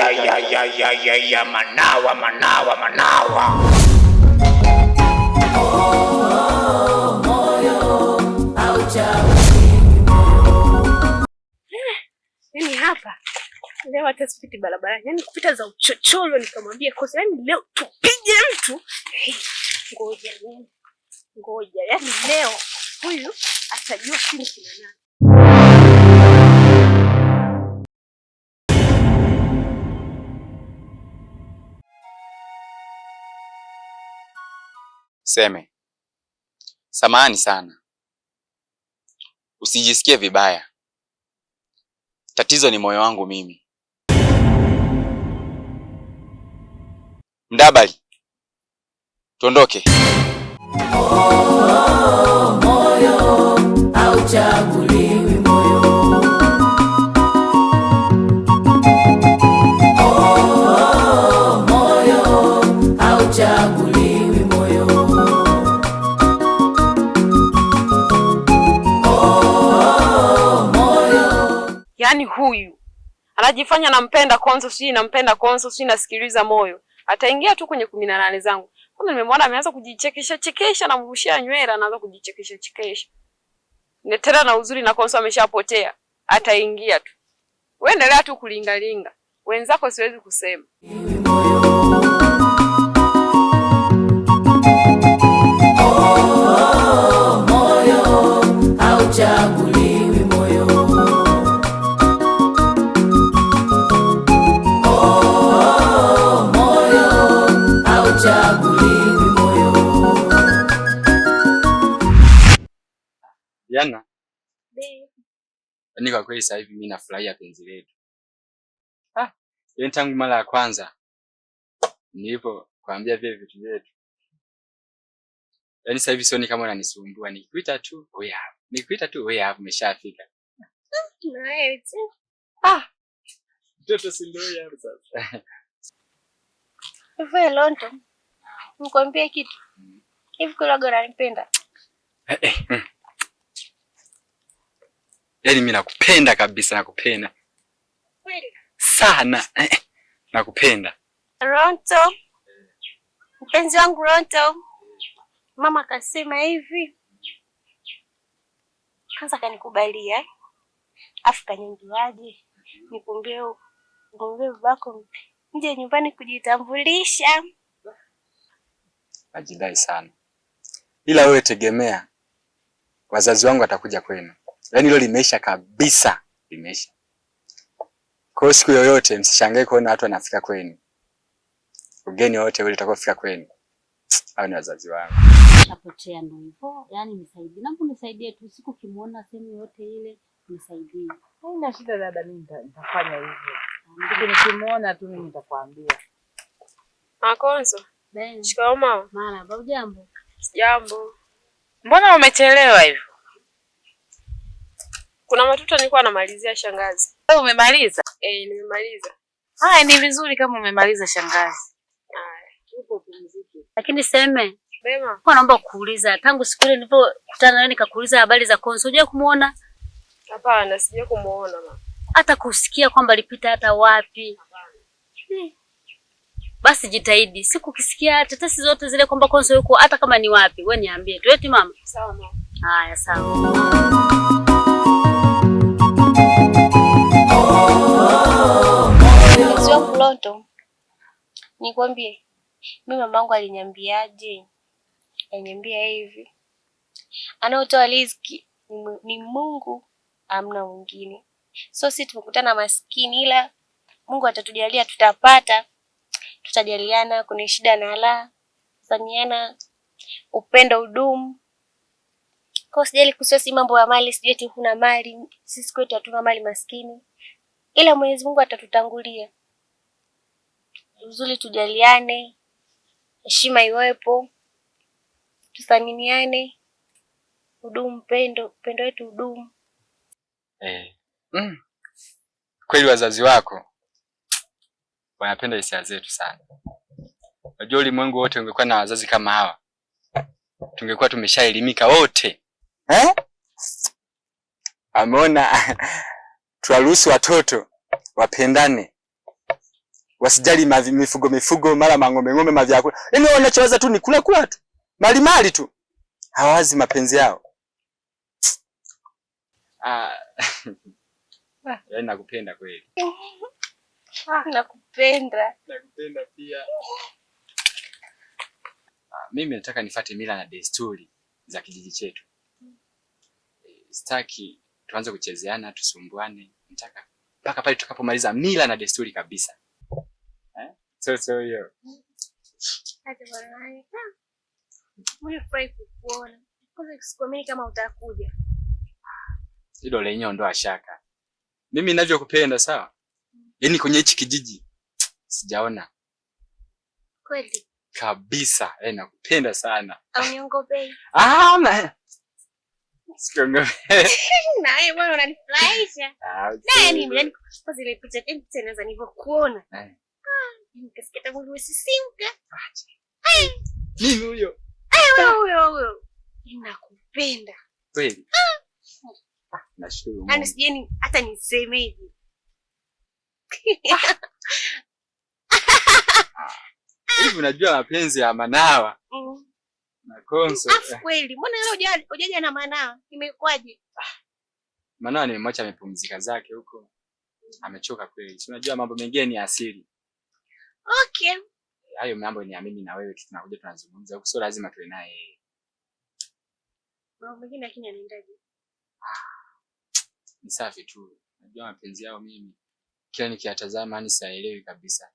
Ya, ya, ya, ya, ya, ya, manawa, manawa, manawa. Yaani hapa leo hata sipiti barabarani, yaani kupita za uchochoro nikamwambia kosa, yaani leo tupige mtu. Hey, ngoja ngoja, yaani leo huyu atajua sini kina nani. Seme, samahani sana, usijisikie vibaya. Tatizo ni moyo wangu mimi. Mdabali, tuondoke. Oh, moyo hauchaguliwi moyo. Oh, moyo hauchaguliwi moyo. Oh, moyo. Yaani huyu anajifanya nampenda Konso, sijui nampenda Konso, sijui nasikiliza moyo, ataingia tu kwenye 18 zangu. Kwanza nimemwona ameanza kujichekesha chekesha, namrushia nywele, anaanza kujichekesha chekesha. Tena na uzuri na Konso ameshapotea, ataingia tu. Wewe endelea tu kulingalinga, wenzako siwezi kusema. Oh, moyo hauchaguliwi moyo. Oh, moyo hauchaguliwi moyo. Jana yaani kwa kweli sasa hivi mimi nafurahia penzi letu. Ah, yaani tangu mara ya kwanza nilipokuambia vile vitu vyetu, yaani sasa hivi sioni kama unanisumbua. Nikikuita tu wewe hapo, nikikuita tu wewe hapo, umeshafika. Na wewe tu. Ah, mtoto si ndio huyu hapo sasa. Hivi Lonto, nikwambie kitu hivi, kweli waga unanipenda? Eh, eh. Yaani mimi nakupenda kabisa, nakupenda Kweli? sana. Eh, nakupenda Ronto, mpenzi wangu Ronto, mama kasema hivi, kwanza kanikubalia, afu kaniambiaje, nikuambie babako nje nyumbani kujitambulisha. Najidai sana, ila wewe tegemea wazazi wangu watakuja kwenu. Yaani hilo limeisha kabisa, limeisha. Kwa hiyo siku yoyote msishangae kuona watu wanafika kwenu, ugeni wote ule utakaofika kwenu, hao ni wazazi wangu. Napotea ndo hivyo, yaani nisaidie, naomba unisaidie tu, siku ukimuona sehemu yote ile nisaidie. Haina shida dada, mimi nitafanya hivyo. Siku nikimuona tu mimi nitakwambia. Makonzo, shikamoo mama. Marahaba, hujambo? Sijambo. Mbona umechelewa hivyo? Kuna matuta nilikuwa namalizia shangazi. Wewe umemaliza? Eh, nimemaliza. Haya, ni vizuri kama umemaliza shangazi. Haya, upo pumzike. Lakini seme, Bema. kwa naomba kukuuliza, tangu siku ile nilipokutana nawe nikakuuliza habari za Konso, hujawahi kumuona? Hapana, sijawahi kumuona mama. Hata kusikia kwamba alipita hata wapi? Basi jitahidi, siku ukisikia tetesi zote zile kwamba Konso yuko hata kama ni wapi, wewe niambie tu eti mama. Sawa mama. Haya, sawa. Mpenzi wangu Lonto, nikwambie, mimi mamangu aliniambiaje? Aliniambia hivi, anaotoa riziki ni Mungu, amna mwingine. So sisi tumekutana maskini, ila Mungu atatujalia, tutapata, tutajaliana kwenye shida na raha, tutaniana, upendo udumu. Kwa sijali kuhusu si mambo ya mali, sijui eti huna mali, sisi kwetu hatuna mali maskini, ila Mwenyezi Mungu atatutangulia. Uzuri tujaliane, heshima iwepo, tuthaminiane, udumu upendo, upendo wetu udumu. Kweli wazazi wako wanapenda hisia zetu sana. Unajua ulimwengu wote ungekuwa na wazazi kama hawa, tungekuwa tumeshaelimika wote. Eh? Ameona tuwaruhusu watoto wapendane. Wasijali mifugo mifugo, mara mang'ombe ng'ombe, mavyakula. Yaani wao wanachoweza tu ni kula kula tu. Mali mali tu. Hawazi mapenzi yao. Ah. Yaani nakupenda kweli. Nakupenda. Nakupenda pia. Mimi nataka nifuate mila na desturi za kijiji chetu. Sitaki tuanze kuchezeana, tusumbuane. Nataka mpaka pale tutakapomaliza mila na desturi kabisa. So hiyo. Hata bwana. Mimi nafurahi kukuona. Kwanza sikuamini kama utakuja. Hilo lenyewe ondoa shaka. Mimi ninavyokupenda sawa? Yaani kwenye hichi kijiji sijaona. Kweli? Kabisa, nakupenda sana. Au niongopei? Ah, na. Sikiongopei. Na wewe bwana unanifurahisha. Na yani kwanza ile picha tena nilivyokuona. Nikasikia tangu nimesisimka. Mimi huyo. Wewe huyo. Nakupenda. Kweli? Nashukuru. Yaani sijui hata nisemeje. Hivi unajua mapenzi ya Manawa na Konso. Afu kweli, mbona leo hujaja na Manawa? Imekwaje? Manawa nimemwacha amepumzika zake huko. Amechoka kweli. Si unajua mambo mengine ni asili. Okay. Hayo mambo ni mimi na wewe tunakuja tunazungumza huko, sio lazima tuwe naye. Mambo mengine lakini anaendaje? Ni safi tu. Unajua mapenzi yao mimi kila nikiyatazama yani sielewi kabisa.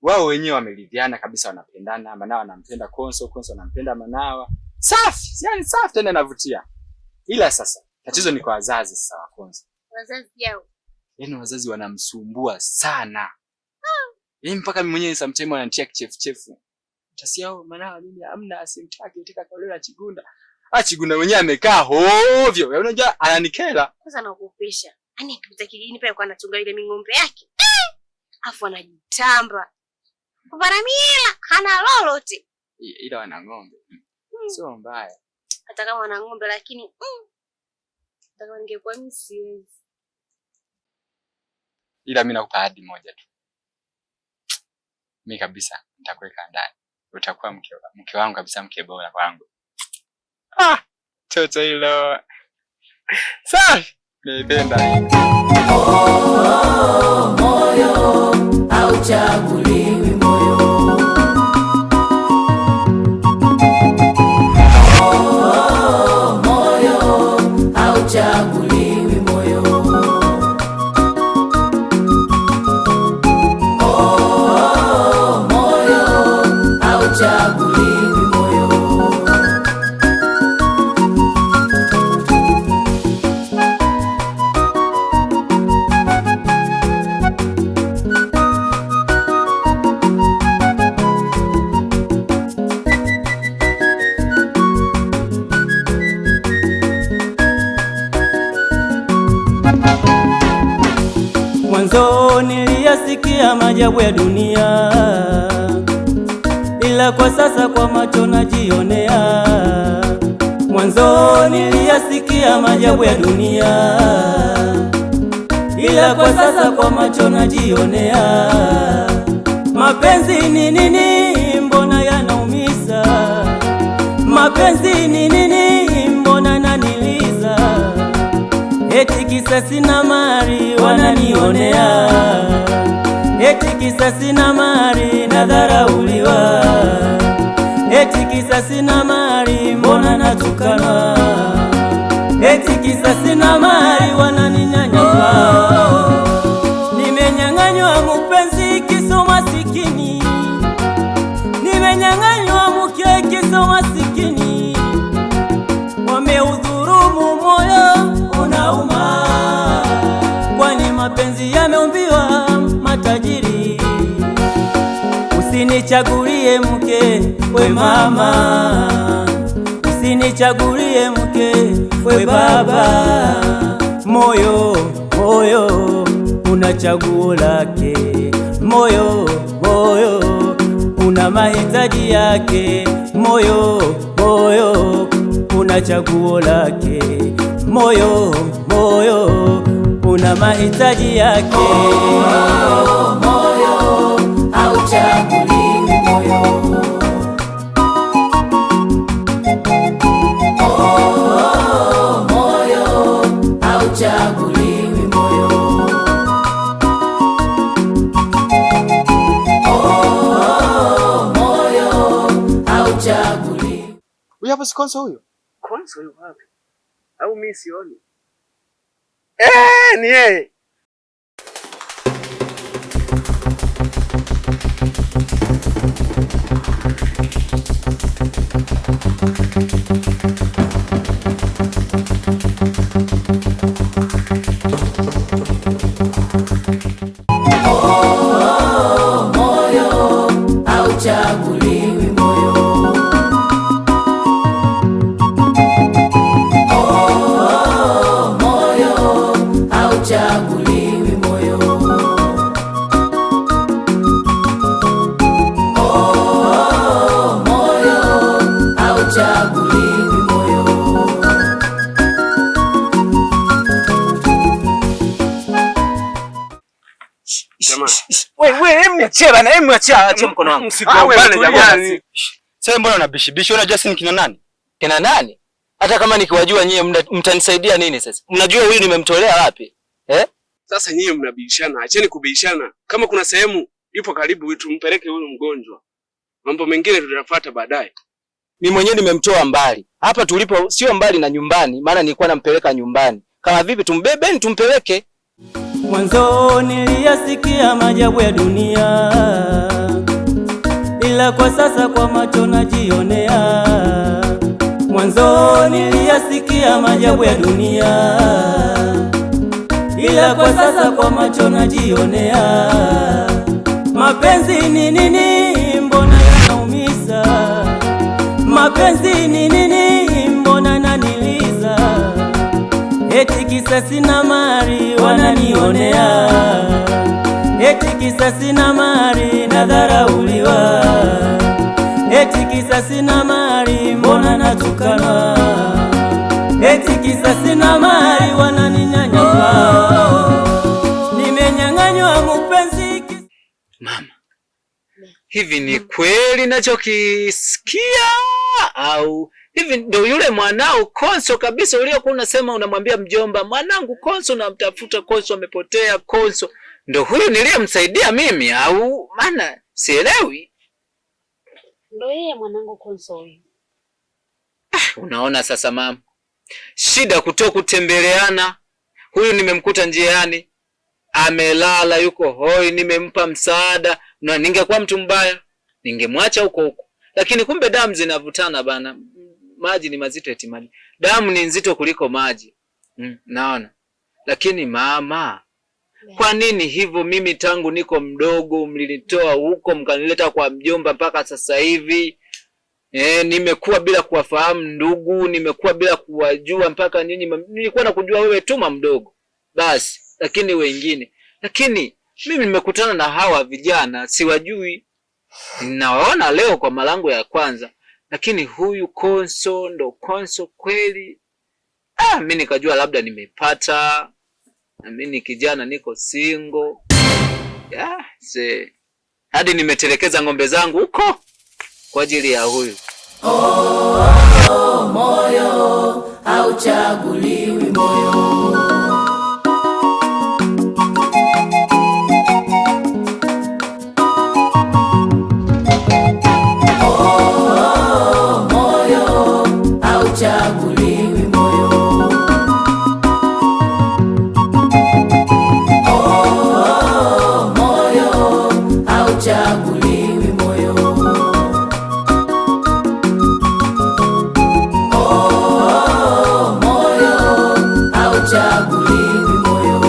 Wao wenyewe wameridhiana kabisa, wanapendana. Manawa anampenda Konso, Konso anampenda Manawa. Safi, yani safi tena inavutia. Ila sasa tatizo ni kwa wazazi sasa wa Konso. Wazazi yao. Yaani wazazi wanamsumbua sana. Yaani mpaka mimi mwenyewe sometimes wananitia kichefuchefu. Tasi yao Manawa mimi hamna, asimtaki, nataka kaolewa na Chigunda. Ah, Chigunda mwenyewe amekaa hovyo. Yaani unajua ananikera. Kwanza anaogopesha. Yaani akipita kijijini pale kwa anachunga ile ming'ombe yake. Afu anajitamba. Kuparamia hana lolote. Ila wana ng'ombe. Sio mbaya. Hata kama wana ng'ombe lakini hata kama ningekuwa mimi siwezi. Ila mimi nakupa ahadi moja tu. Mimi kabisa nitakuweka ndani. Utakuwa mke wangu kabisa, mke bora kwangu. Ah, toto hilo. Safi. Naipenda. Oh, moyo hauchaguliwi moyo. Oh, moyo hauchaguliwi moyo. Oh, moyo hauchaguliwi moyo. Mwanzo niliyasikia maajabu ya dunia, ila kwa sasa kwa macho najionea. Mwanzo niliyasikia maajabu ya dunia, ila kwa sasa kwa macho najionea. Mapenzi ni nini, mbona yanaumiza? Mapenzi ni nini, mbona naniliza? Eti kisa sina mali wananionea, eti kisa sina mali nadharauliwa, eti kisa sina mali mbona natukanwa, eti kisa sina mali wananinyanyapaa. Nimenyang'anywa mpenzi kisa masikini, nimenyang'anywa mke kisa masikini, wameudhurumu moyo unauma, kwani mapenzi yameumbiwa matajiri. Usinichagulie mke we mama, usinichagulie mke we baba. Moyo moyo una chaguo lake, moyo moyo una mahitaji yake, moyo moyo una chaguo lake, moyo moyo una mahitaji yake. Oh, moyo Huyo hapo si Konso huyo? Konso yuko wapi? Au mimi sioni? Eh, ni yeye. Oh, moyo hauchaguliwi moyo. Oh, moyo hauchaguliwi moyo. Oh, moyo hauchaguliwi moyo. Jamani. Wewe wewe, hebu niachie bana, hebu niachie, achie mkono wangu. Msigombane jamani. Sasa mbona unabishibishi? Unajua sisi ni kina nani? Kina nani? Hata kama nikiwajua nyie mtanisaidia nini sasa? Mnajua huyu nimemtolea wapi? Eh? Sasa nyinyi mnabishana, acheni kubishana. Kama kuna sehemu ipo karibu tumpeleke huyu mgonjwa. Mambo mengine tutayafuata baadaye. Mimi mwenyewe nimemtoa mbali. Hapa tulipo sio mbali na nyumbani, maana nilikuwa nampeleka nyumbani. Kama vipi tumbebeni tumpeleke? Mwanzo niliyasikia maajabu ya dunia, ila kwa sasa kwa macho najionea. Mwanzo niliyasikia maajabu ya dunia, ila kwa sasa kwa macho najionea. Mapenzi ni nini? Mbona yanaumiza? Mapenzi ni nini? Mbona naniliza? Eti kisa sina mali wananionea, eti kisa sina mali nadharauliwa, eti kisa sina mali mbona natukanwa, eti kisa sina mali wananinyanyapaa, nimenyang'anywa mupenzi. Mama, hivi ni kweli nachokisikia au hivi ndo yule mwanao Konso kabisa uliokuwa unasema unamwambia mjomba, mwanangu Konso, namtafuta Konso, amepotea Konso, ndo huyu niliyemsaidia mimi au? Maana sielewi. Ndo yeye mwanangu Konso huyu. Unaona sasa mama, shida kuto kutembeleana. Huyu nimemkuta njiani amelala, yuko hoi, nimempa msaada, na ningekuwa mtu mbaya ningemwacha huko huko, lakini kumbe damu zinavutana bana. Maji ni mazito eti maji, damu ni nzito kuliko maji. Naona. Lakini mama, kwa nini hivyo? Mimi tangu niko mdogo mlinitoa huko mkanileta kwa mjomba mpaka sasa hivi. Nimekuwa bila kuwafahamu ndugu, nimekuwa bila kuwajua mpaka nyinyi. Nilikuwa nakujua wewe tu mama mdogo basi, lakini wengine, lakini mimi nimekutana na hawa vijana siwajui, nawaona leo kwa malango ya kwanza, lakini huyu Konso ndo Konso kweli? Ah, mimi nikajua labda nimepata, na mimi ni kijana niko single. Yeah, se hadi nimetelekeza ng'ombe zangu huko kwa ajili ya huyu. Oh, moyo hauchaguliwi moyo. Oh, moyo hauchaguliwi moyo. Oh, moyo hauchaguliwi moyo. Oh, moyo hauchaguliwi moyo.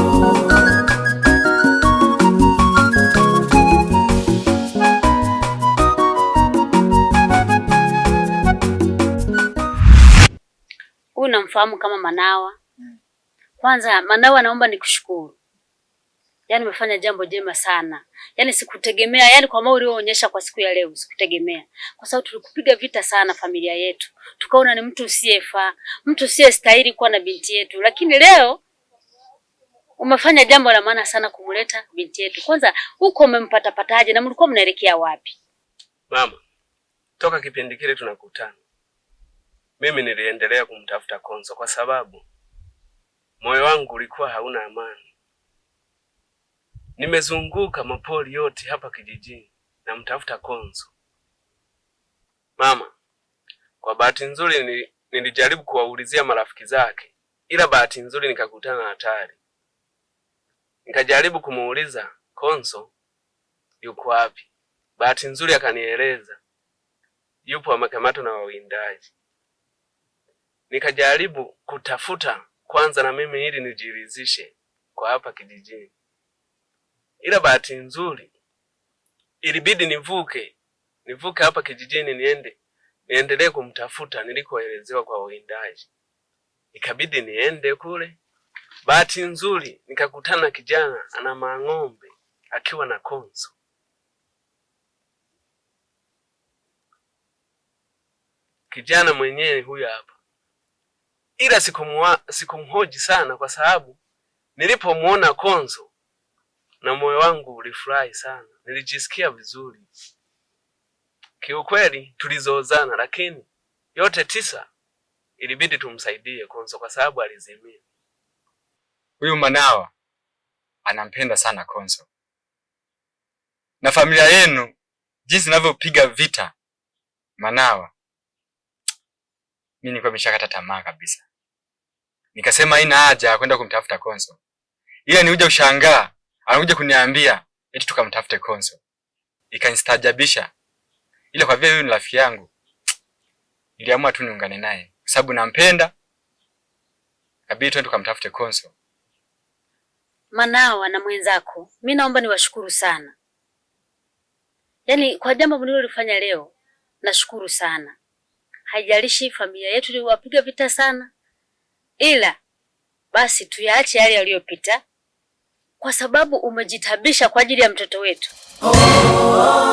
Huyu namfahamu kama Manawa. Kwanza Manawa, naomba nikushukuru. Yaani umefanya jambo jema sana. Yaani sikutegemea, yaani kwa moyo ulioonyesha kwa siku ya leo sikutegemea. Kwa sababu tulikupiga vita sana familia yetu. Tukaona ni mtu usiyefaa, mtu usiyestahili kuwa na binti yetu. Lakini leo umefanya jambo la maana sana kumleta binti yetu. Kwanza huko umempata pataje na mlikuwa mnaelekea wapi? Mama, toka kipindi kile tunakutana, mimi niliendelea kumtafuta Konso kwa sababu moyo wangu ulikuwa hauna amani. Nimezunguka mapori yote hapa kijijini namtafuta Konso. Mama, Kwa bahati nzuri nilijaribu kuwaulizia marafiki zake, ila bahati nzuri nikakutana na Hatari. Nikajaribu kumuuliza Konso yuko wapi. Bahati nzuri akanieleza yupo amekamatwa na wawindaji. Nikajaribu kutafuta kwanza na mimi ili nijiridhishe kwa hapa kijijini, ila bahati nzuri ilibidi nivuke hapa kijijini niende niendelee kumtafuta nilikoelezewa kwa wawindaji. Ikabidi niende kule. Bahati nzuri nikakutana kijana ana mang'ombe akiwa na Konso. Kijana mwenyewe huyu hapa, ila sikumhoji sana kwa sababu nilipomuona Konso na moyo wangu ulifurahi sana, nilijisikia vizuri kiukweli. Tulizozana, lakini yote tisa ilibidi tumsaidie Konso kwa sababu alizimia. Huyu Manawa anampenda sana Konso na familia yenu, jinsi ninavyopiga vita Manawa, mimi nilikuwa nimeshakata tamaa kabisa. Nikasema haina haja ya kwenda kumtafuta Konso, ila nikuja kushangaa anakuja kuniambia eti tukamtafute Konso, ikanistaajabisha. Ila kwa vile huyu ni rafiki yangu, niliamua tu niungane naye kwa sababu nampenda, kabidi twende tukamtafute Konso. Manawa na mwenzako, mi naomba niwashukuru sana, yaani kwa jambo mlilolifanya leo, nashukuru sana. Haijalishi familia yetu iliwapiga vita sana, ila basi tuyaache yale yaliyopita, kwa sababu umejitabisha kwa ajili ya mtoto wetu. Oh, oh,